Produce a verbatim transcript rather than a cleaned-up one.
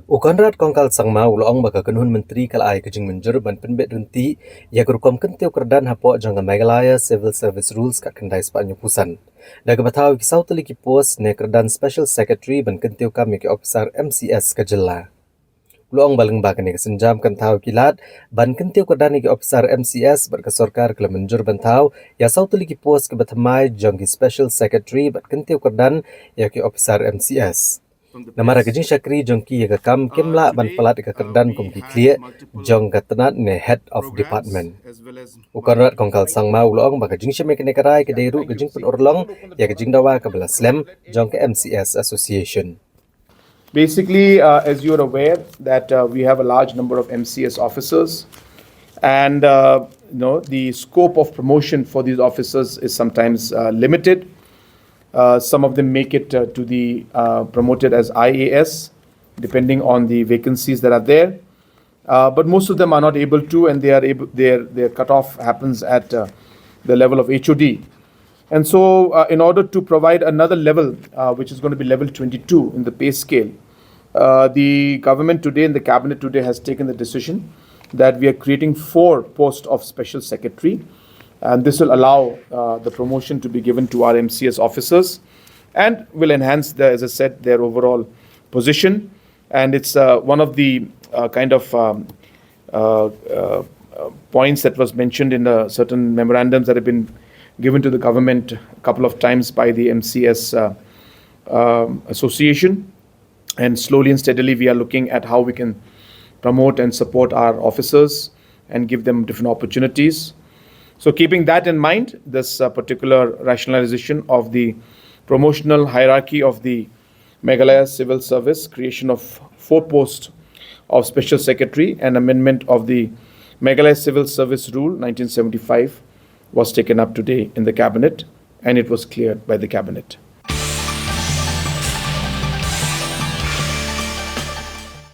U Conrad Kongkal Sangma u la ong ba ka kynhun myntri ka la ai ka jingmynjur ban pynbeit ryntih ïa ka rukom kyntiew kyrdan hapoh jong ka Meghalaya Civil Service Rules khatkhyndai spah hynñiewphew san, da kaba thaw ïa ki saw tylli ki post ne kyrdan Special Secretary ban kyntiew kam ïa ki ophisar M C S ka jylla. U la ong ba lyngba kane ka sienjam kan thaw ïa ki lad ban kyntiew kyrdan ïa ki ophisar M C S bad ka sorkar ka la mynjur ban thaw ïa saw tylli ki post kiba thymmai jong ki Special Secretary bad kyntiew kyrdan ïa ki ophisar M C S. Namar ka jingshakri jong ki ïa ka kam kim lah ban palat ïa ka kyrdan kum ki khlieh jong ka tnat ne Head of Department. U Conrad Kongkal Sangma u la ong ba ka jingshim ïa kane ka rai ka dei ruh ka jingpynurlong ïa ka jingdawa kaba la slem jong ka M C S Association. Basically, uh, as you are aware, that uh, we have a large number of M C S officers, and uh, you know, the scope of promotion for these officers is sometimes uh, limited. Uh, some of them make it uh, to the uh, promoted as I A S, depending on the vacancies that are there. Uh, but most of them are not able to, and they are able, their their cutoff happens at uh, the level of H O D. And so, uh, in order to provide another level, uh, which is going to be level twenty-two in the pay scale, uh, the government today and the cabinet today has taken the decision that we are creating four posts of special secretary, and this will allow uh, the promotion to be given to our M C S officers, and will enhance, the, as I said, their overall position. And it's uh, one of the uh, kind of um, uh, uh, uh, points that was mentioned in uh, certain memorandums that have been given to the government a couple of times by the M C S uh, um, Association. And slowly and steadily, we are looking at how we can promote and support our officers and give them different opportunities. So, keeping that in mind, this uh, particular rationalization of the promotional hierarchy of the Meghalaya Civil Service, creation of four posts of Special Secretary and amendment of the Meghalaya Civil Service Rule nineteen seventy-five was taken up today in the Cabinet, and it was cleared by the Cabinet.